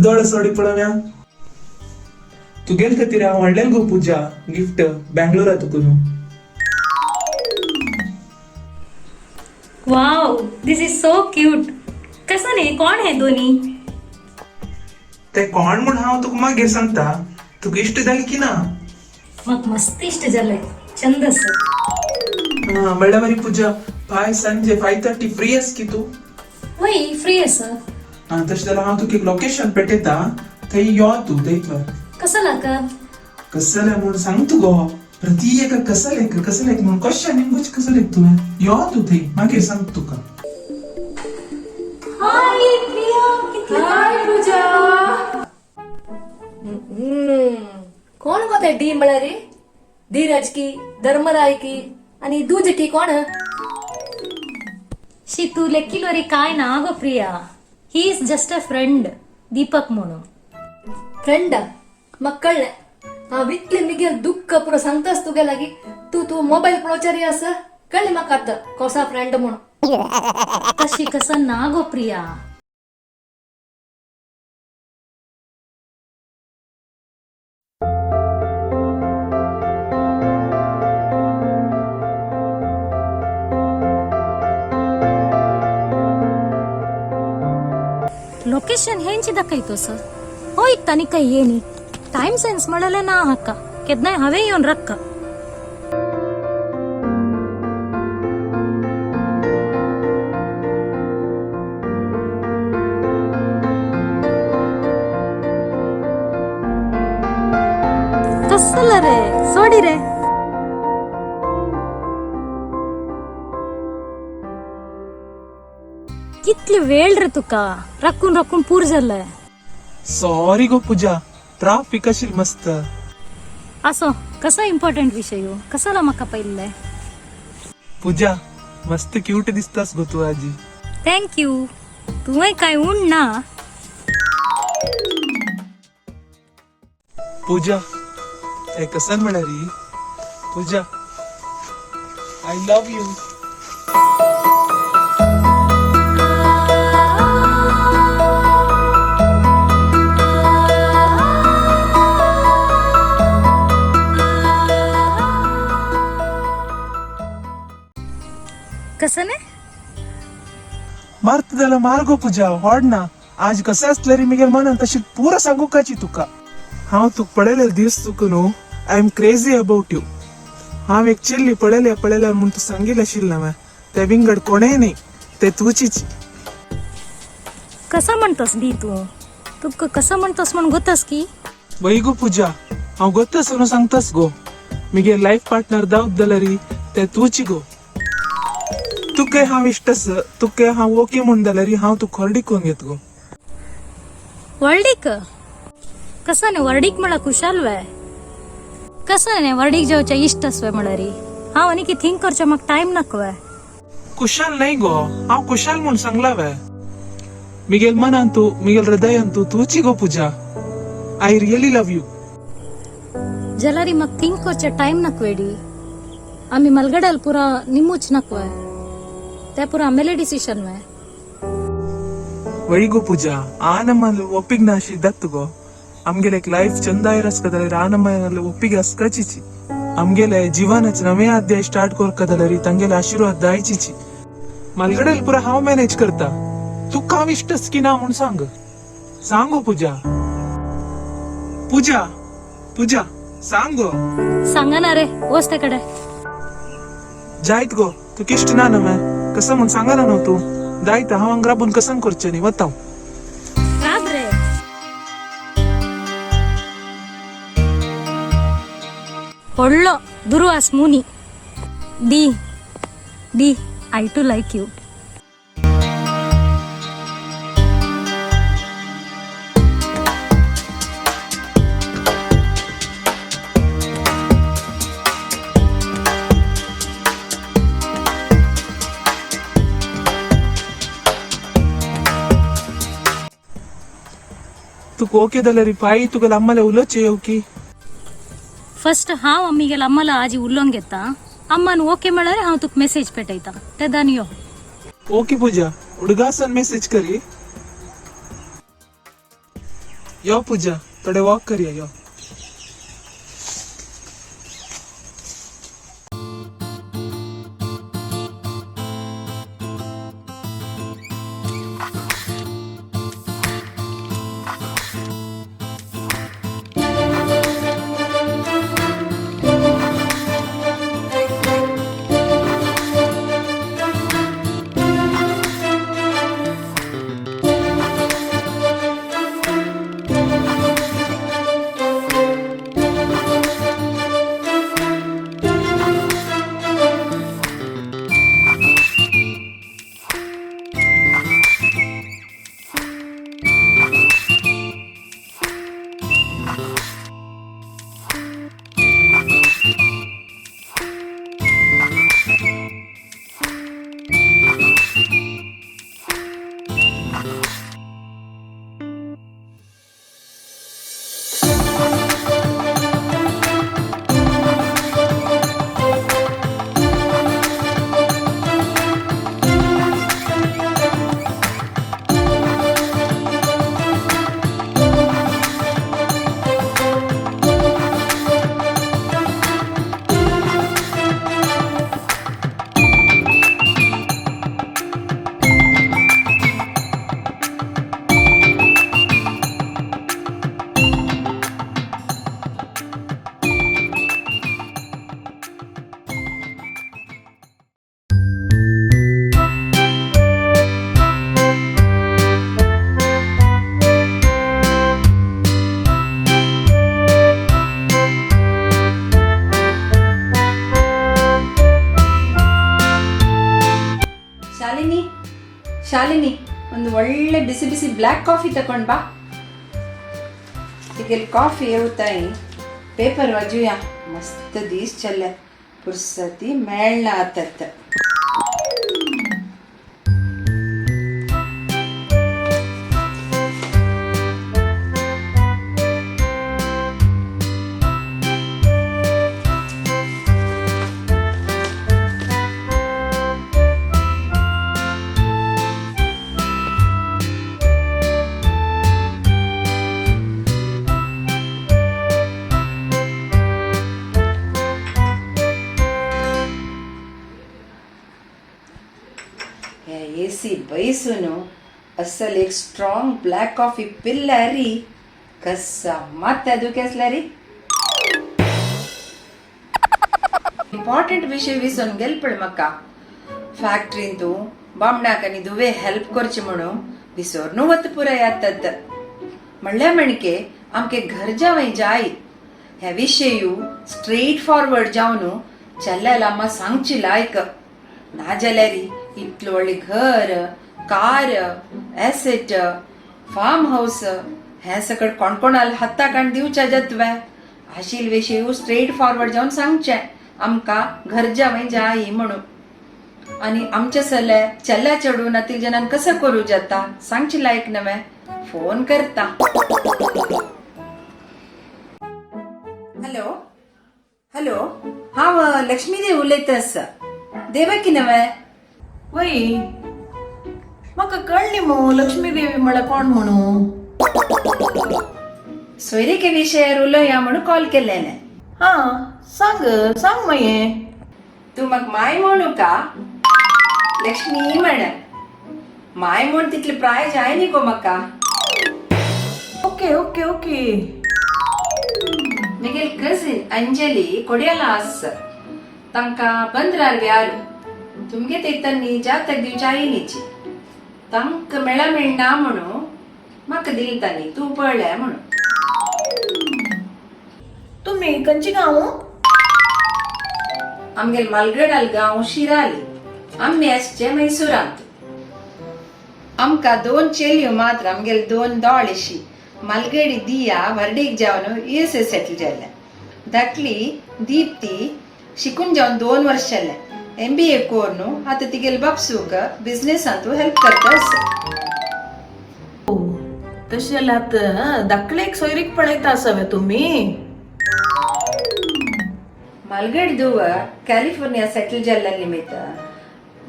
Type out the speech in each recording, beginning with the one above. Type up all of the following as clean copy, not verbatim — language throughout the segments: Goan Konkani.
दोळे सोडी पळोवया. तुगेल खातीर हांव हाडलेल गो पूजा gift बँगलोरा तुकून. Wow, this is so cute. कसं न्ही, कोण हे दोन्ही? ते कोण म्हूण हांव तुका मागीर सांगता. तुका इश्ट जाली की ना? मग मस्त इष्ट जाले, चंद आसा. म्हणल्यार मरे पूजा, फाय सांजे 5:30 फ्री आस की तूं? वय, फ्री आसा. आं, तशें जाल्यार हांव तुका एक लोकेशन पेटयता, थंय यो तूं थंयसर. कसं लाका? कसलें म्हूण सांग तूं गो. प्रती एका कसलें कसलें म्हूण क्वेश्चन इंगूच कसलें तुवें. यो तूं थंय, मागीर सांग तुका. हाय प्रिया. हाय पूजा. कोण गो ते डी म्हळ्यार धीरज की धर्मराय की आणि दूज की कोण? शी, तू लेक्किलो रे काय ना गो Priya. He is just a friend, Deepak म्हणून. फ्रेंड म्हाका कळ्ळें. हांव इतलें मिगेल दुख्ख पुरो सांगतास तुगे लागीं, तूं तूं मोबायल पळोवचेर आसा. कळ्ळें म्हाका आतां कोसा फ्रेंड म्हणून. तशी कसं ना गो प्रिया. लोकेशन हेंची दाखयतो सर. होय, तानी काही येनी टाइम सेन्स म्हणले ना हाका. केन्नाय हांवें येवन रक्का. कसला रे, सोडी रे. कितले वेळ रे तुका, रक्कून रक्कून पूर जाल्लंय. सॉरी गो पूजा, ट्राफिक आशिल्ली मस्त. असो कसा इम्पॉर्टंट विषय हो, कसाला म्हाका पयल्ले. पूजा, मस्त क्यूट दिसतास गो तू आजी. Thank you. तुवें काय उण ना. पूजा, हे कसन म्हळ्यार पूजा, I love you. कसं ने? मारता जाल्यार मार गो पूजा, व्हड ना. आज कसं असलं रे मिगेल मनान तशी पुरा सांगू काची तुका. हांव तुका पळयले दीस तुका न्हू, I am crazy about you. हांव एक चिल्ली पळयले पळयले म्हूण तूं सांगिल्लें आशिल्लें हांवें, ते विंगड कोणेय न्ही, ते तुजीच. कसं म्हणतोस दी तू? तुका कसं म्हणतोस म्हण गोतस की? वय गो पूजा, हांव गोतस न्हू सांगतास गो. मिगे लायफ पार्टनर दावत जाल्यार ते तुची गो. तुका हांव इश्ट आसा, तुका हांव ओके म्हूण जाल्यार हांव तुका खर्डीक कोन्न घेत गो. वर्डीक कसं ने? वर्डीक म्हळ्यार खुशाल वे? कसं ने वर्डीक जावच्या इश्ट आसवे म्हळ्यार हांव आनी की थिंक करचें म्हाका टायम नाका वे? कुशाल नाही गो, हांव कुशाल म्हूण सांगला वे. मिगेल मनान तूं, मिगेल हृदयान तूं तुची गो Pooja. I really love you. जाल्यार म्हाका थिंक करचें टायम नाका वेडी. आमी मलगडाल पुरा निमूच नाका वे? ते पुरा आमेले डिसिशन वे? वय गो पूजा, आनमल ಒಪ್ಪಿಗೆ ನಾಶಿ ದತ್ತು ಗೋ. आमगेले एक लायफ चंद आयर जाल्यार आनमल ಒಪ್ಪಿಗೆ ಅಸ್ಕಚಿಚಿ. आमगेले जीवनाच नवे अध्याय स्टार्ट करका जाल्यार तांगेले आशीर्वाद दायचीची. मलगडेल पुरा हांव मॅनेज करता. तुका हांव इश्टच की ना म्हूण सांग. सांग गो पूजा. पूजा, पूजा, सांग गो. सांगा ना रे, वच ते कडे. जायत गो, तू इश्ट ना न्हय कसं म्हूण सांगना न्हू तूं. जायत, हांव हांगा राबून कसं करचें न्ही, वता हांव. राब रे. व्हडलो दुर्वास मुनी. D D, I too like you. तुका ओके जाल्यार पाय तुका अम्माले उलोवचें येवकी. फर्स्ट हांव आम्मीगेल अम्माला आजी उलोवंक घेता. अम्मान ओके म्हळ्यार हांव तुका मेसेज पेटयता, तेदान यो. ओके पूजा, उडगासान मेसेज करी. यो पूजा, थोडे वॉक करया यो. ಶಾಲಿನಿ, ಶಾಲಿನಿ, ಒಂದು ಒಳ್ಳೆ ಬಿಸಿ ಬಿಸಿ ಬ್ಲ್ಯಾಕ್ ಕಾಫಿ ತಗೊಂಡ್ ಬಾ. ಈಗ ಕಾಫಿ ತಾಯಿ ಪೇಪರ್ ವಾಜುಯ ಮಸ್ತ್ these ಚಲ್ಲೆ ಪುರ್ಸತಿ ಮೇಳ್ನ ಆತತ್ತ. ಎ ಸಿ ಬೈಸುನು ಅಸಲ್ एक ಸ್ಟ್ರಾಂಗ್ ಬ್ಲ್ಯಾಕ್ ಕಾಫಿ ಪಿಲ್ಲರಿ ಕಸ್ಸ ಮತ್ತೆ ಅದು ಕೆಸ್ಲರಿ. ಇಂಪಾರ್ಟೆಂಟ್ ವಿಷಯ ವಿಸೊನ್ ಗೆಲ್ಪಳು ಮಕ್ಕ ಫ್ಯಾಕ್ಟ್ರಿಂದು ಬಾಮ್ಡಾಕನಿದುವೆ ಹೆಲ್ಪ್ ಕೊರ್ಚಿ म्हणू विसोरनू वत पुराय आतत म्हणल्या म्हणके आमके घर जावय जाय हे विशयू स्ट्रेट फॉरवर्ड जावन चल्याला आम्हा सांगची लायक ना जाल्यार इतलो व्हडलें घर, कार, एसेट, फार्म हाऊस हें सकट कोण कोणाल हाताक आनी दिवच्या जातवे. आशिल विशयू स्ट्रेट फॉरवर्ड जावन सांगचें आमकां घर जावय जाय म्हणून. आणि आमच्या सल्ले चल्ल्या चडून अतील जणांक कसं करू जाता सांगची लायक नव्हे फोन करता. हॅलो हॅलो, हांव लक्ष्मीदेव उलयता आसा. देवकी नव्हे? वय, म्हाका कळ्ळी मो लक्ष्मीदेवी म्हळ्यार कोण म्हणू. सोयरीके विशयार उलोवया म्हणून कॉल केलेले. हा, सांग सांग मागीर. तूं म्हाका माय म्हणू का लक्ष्मी म्हण? माय म्हण तितले प्राय जाय न्ही गो म्हाका. Okay okay okay. म्हगेल cousin Anjali कोड्याला आस, तांकां पंदरार व्यारू तुमगे तेतनी जातक दिवच्या आयनीची तांकां मेळा मेळना म्हणून म्हाका दिलता न्ही तूं पळय म्हणून. तुमी खंयची गांव? आमगेल मालगडाल गांव शिराली, आमी आसचे मैसुरांत. आमकां दोन चेलयो मात्र, आमगेल दोन दोळेशी. मालगडी दिया वर्डीक जावन यू एस ए सेटल जाल्लें. धाकली दीप्ती शिकून जावन 2 वर्ष जालें, एमबीए कोरून आतां तिगेल बापसूक बिझनेसांतू हेल्प करता आसा. तशें जाल्यार आतां धाकलेक सोयरीक पळयता आसा तुमी? मालगड दुव कॅलिफोर्निया सेटल जाल्ल्या निमित्त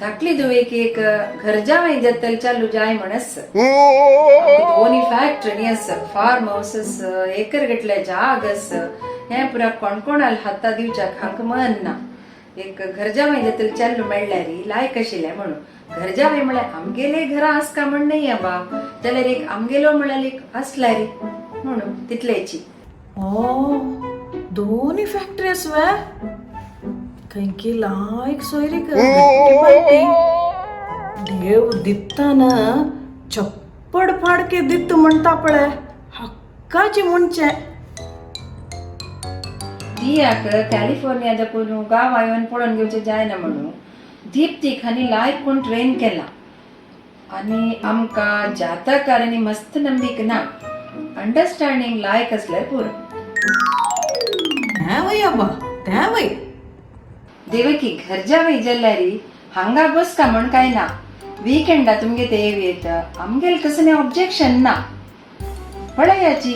धाकली धुवेक एक घर जावय जातल चालू जाय म्हणस. दोन्ही फॅक्टरी आस, फार्म हाऊस आस, एकर गटले जाग आस. हें पुरा कोणकोणाल हाता दिवच्याक हांकां मन ना. एक घर जावय जातल चालू मेळ्ळ्यार लायक आशिल्लें म्हणून. घर जावय म्हळ्यार आमगेले घरा आसका म्हण न्हय बा, जाल्यार एक आमगेलो म्हळ्यार एक आसल्यार म्हणून तितलेची. ओ, दोन्ही फॅक्टरी आसवे. खंयकी लायक सोयरीक घट्टी पार्टी. देव दित्तान चप्पड फाडके दित्त म्हणटा पळय, हक्काची म्हणचे. दियाक कॅलिफोर्निया दाखोवन गांव येवन पळोवन घेवचें जायना म्हणून दीप्तीक हांणी लायक कोण ट्रेन केला. आनी आमकां जातकारांनी मस्त नंबीक ना, अंडरस्टँडींग लायक आसल्यार पुरो. तें वय अब्बा, तें वय. देवकी, घर जावय जाल्यार हांगा बसका म्हण काय ना, विकेंडा तुमगे ते येव येत, आमगेल कसलें ऑब्जेक्शन ना. पळयाची,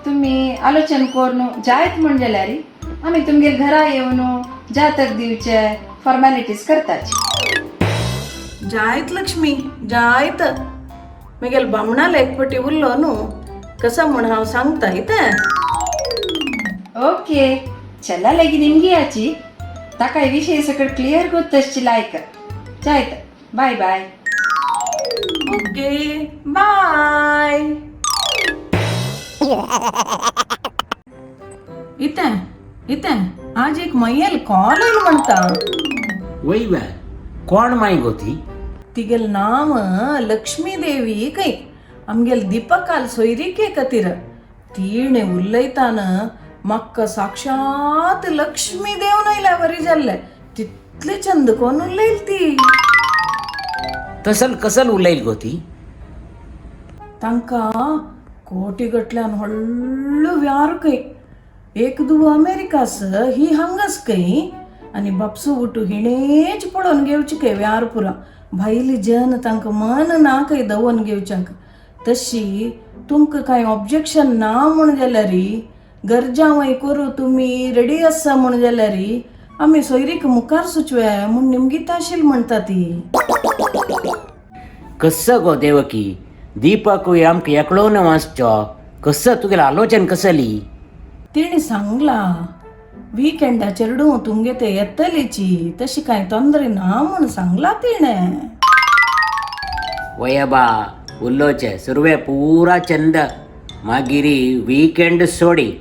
तुमी आलोचन करून जायत म्हण जाल्यार आमी तुमगेर घरा येवन जातक दिवचे फॉर्मेलिटीज करताची. जायत लक्ष्मी, जायत. मगेल बामणाल एक पटी उरलो न्हू, कसा म्हण हांव सांगता इतें. ओके, चला लेगी निमगी याची ताका विषय सकळ क्लियर गोतसची लायक जायत. बाय बाय. Okay, bye. इतें इतें आज एक मयेल कॉल येयल म्हणटा. वय वे, कोण माय गो ती? तिगेल नांव लक्ष्मी देवी खंय. आमगेल दीपकाल सोयरीके खातीर तिणें उलयताना म्हाका साक्षात लक्ष्मी देव आयल्या वरी जाल्लें, तितले चंद कोण उलयल ती. तसल कसल उलयल गो ती? तांकां कोटी गटल्यान व्हडलो व्यार खंय. एक दुव अमेरिकास, ही हांगास खंय. आनी बापसू उठू हिणेच पळोवन घेवची खंय व्यार पुरा. भायली जन तांकां मन ना खंय दवोन घेवच्याक. तशी तुमकां कांय ऑब्जेक्शन ना म्हूण जाल्यार, गरजांवय करूं तुमी रेडी आसा म्हूण जाल्यार, आमी सोयरीक मुखार सुचवे म्हूण निमगीत आशिल्ली म्हणटा ती. कसं गो देवकी, दीपकूय आमकां एकलो न वाचचो कसं? तुगेलें आलोचन कसली? तिणें सांगलां, विकेंडा चेडूं तुमगे ते येतलीची, तशी कांय तोंदरे ना म्हूण सांगलां तिणें. वय बा, उल्लोचे सुरवे पुरा चंद, मागीर वीकेंड सोडी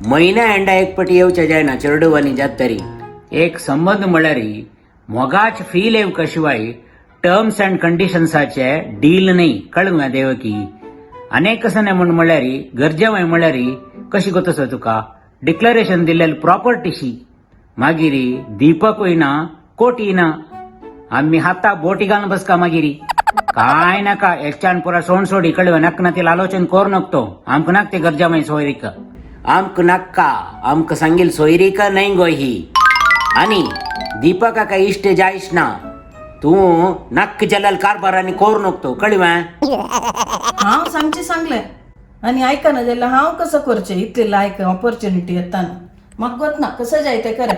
म्हयन्या एंडा एक पटी येवचे जायना चेरडुवांनी जात तरी. एक संबंद म्हळ्यार मोगाच फील येवका शिवाय टर्म्स अँड कंडिशन्साचे डील न्ही, कळ्ळें मगे देवकी? अनेक कसं म्हण म्हळ्यार गरजेवय म्हळ्यार कशी गोतसो तुका डिक्लरेशन दिल्लें प्रॉपर्टीशी. मागीर दीपकूय ना, कोटी ना, आम्ही हाता बोटी घालून बसका. मागीर काय नाका, एकच्यान पुरा सोंड सोडी. कळवे नाक ना, तिला आलोचन कोर नकतो. आमक नाक ते गरजा माय सोयरीक, आमक नाक्का. आमक सांगील सोयरीक नाही गो ही. आणि दीपका काय इष्ट जायश ना, तू नक्क जलाल कारभार आणि कोर नकतो, कळवे? हांव सांगचें सांगलें आनी आयकना जाल्यार हांव कसो करचें? इतले लायक ऑपॉर्च्युनिटी येताना म्हाका गोत ना, कसं जाय तें करा.